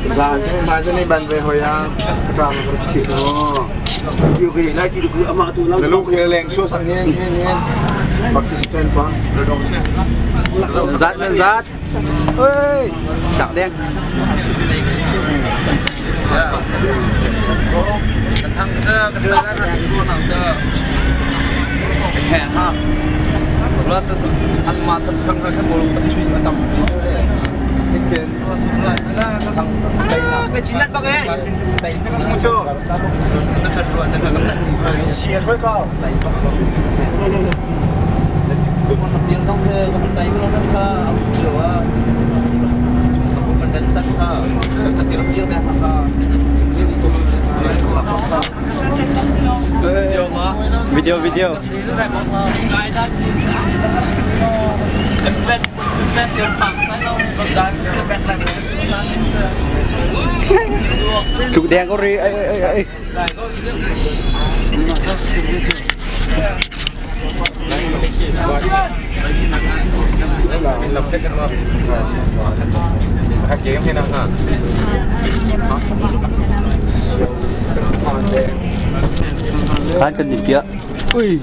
Zaan cu hmai cu ni ban ve hoi ah ka ṭang ka si. Na lu khi leng suah sang hen hen hen. Pakistan pa. Zat nan zat. Oi, tak deng. Ka chin bak eh. Ka mu cu. Sia hruai ko. Video video. Chụp đèn có ri ấy ấy ấy. Tan kan ni pia. Ui.